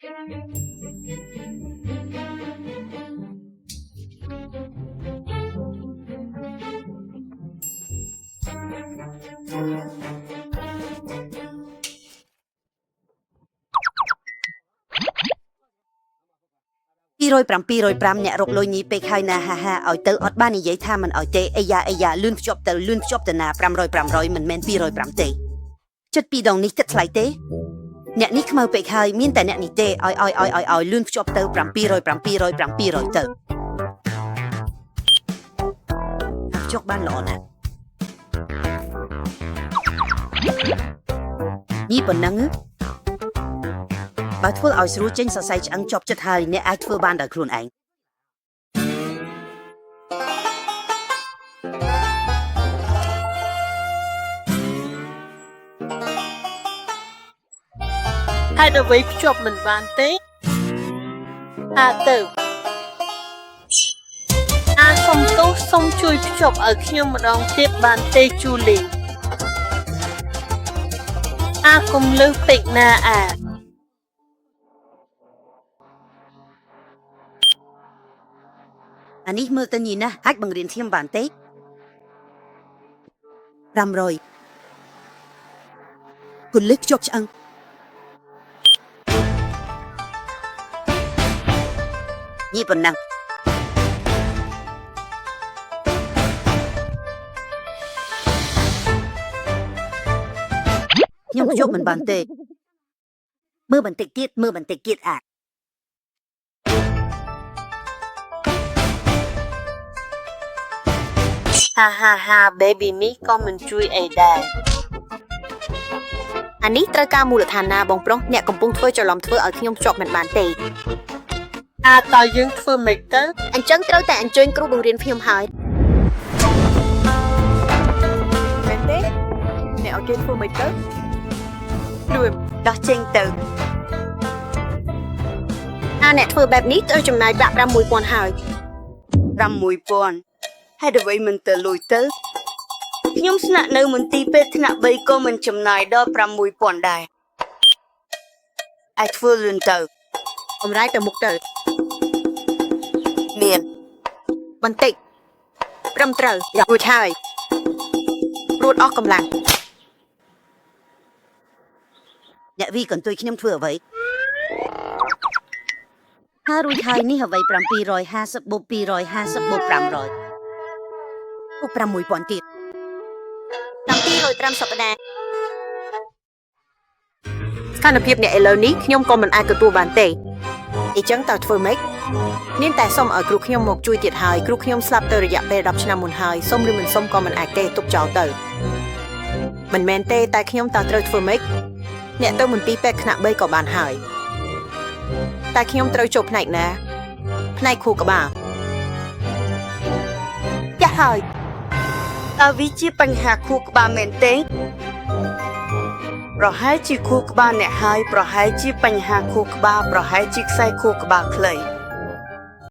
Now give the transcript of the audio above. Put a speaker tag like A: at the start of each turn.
A: 200 705អ្នករកលុយញីពេកហើយណាហាហាឲ្យទៅអត់បាននិយាយថាមិនឲ្យទេអាយ៉ាអាយ៉ាលឿនភ្ជាប់ទៅលឿនភ្ជាប់ទៅណា500 500មិនមែន205ទេចិត្តពីរដងនេះគិតថ្លៃទេអ្នកនេះខ្មៅពេកហើយមានតែអ្នកនេះទេឲ្យឲ្យឲ្យឲ្យឲ្យលឿនភ្ជាប់ទៅ700 700 700ទៅភ្ជាប់បានល្អណាស់នេះប៉ុណ្ណឹងបើធ្វើឲ្យស្រួលចេញសរសៃឆ្អឹងជាប់ចិត្តហើយអ្នកអាចធ្វើបានដោយខ្លួនឯង
B: ហេតុអ្វីភ្ជាប់មិនបានទេអាទៅអាសុំទោសសូមជួយភ្ជាប់ឲ្យខ្ញុំម្ដងទៀតបានទេជូលីអាកុំលើសពេកណាអា
A: អានេះមើលទៅញីណាស់អាចបង្រៀនខ្ញុំបានទេ500គុលឹកជាប់ឆ្អឹងនេះប៉ុណ្ណឹងខ្ញុំភ្ជាប់មិនបានទេមើលបន្តិចទៀតមើលបន្តិចទៀតអា
B: ហាហាហា baby នេះក៏មិនជួយអីដែរ
C: អានេះត្រូវការមូលដ្ឋានណាបងប្រុសអ្នកកំពុងធ្វើច្រឡំធ្វើឲ្យខ្ញុំភ្ជាប់មិនបានទេ
B: អាតើយើងធ្វើម៉េចទៅ
C: អញ្ចឹងត្រូវតែអញ្ជើញគ្រូបង្រៀនខ្ញុំហើយ
D: មែនទេអ្នកឲ្យគេធ្វើមិនទៅលឿន
A: ដោះចេញទៅ
C: អាអ្នកធ្វើបែបនេះត្រូវចំណាយប្រាក់6000ហើយ
A: 6000ហេតុអ្វីមិនទៅលួយទៅខ្ញុំស្នាក់នៅមន្ទីរពេទ្យថ្នាក់3ក៏មិនចំណាយដល់6000ដែរអាចធ្វើលឿនទៅ
C: អំរាយទៅមុខទៅ
A: មាន
C: បន្តិចត្រឹមត្រូវរួចហើយរួចអស់កម្លាំង
A: អ្នកវីកន្ទុយខ្ញុំធ្វើអ្វីហើយរួចហើយនេះអ្វី750បូក250បូក500បូក6000ទៀត
C: 705សប្តាហ៍ស្ថានភាពអ្នកឥឡូវនេះខ្ញុំក៏មិនអាចទទួលបានទេអញ្ចឹងតើធ្វើម៉េចនាងតែសុំឲ្យគ្រូខ្ញុំមកជួយទៀតហើយគ្រូខ្ញុំស្លាប់ទៅរយៈពេល10ឆ្នាំមុនហើយសុំឬមិនសុំក៏មិនអាចទេទុកចោលទៅមិនមែនទេតែខ្ញុំតើត្រូវធ្វើម៉េចអ្នកទៅមន្ទីរពេទ្យថ្នាក់3ក៏បានហើយតែខ្ញុំត្រូវចូលផ្នែកណាផ្នែកខួរក្បាល
A: ចាស់ហើយតើវាជាបញ្ហាខួរក្បាលមែនទេប្រហែលជាខួរក្បាលអ្នកហើយប្រហែលជាបញ្ហាខួរក្បាលប្រហែលជាខ្សែខួរក្បាលខ្លី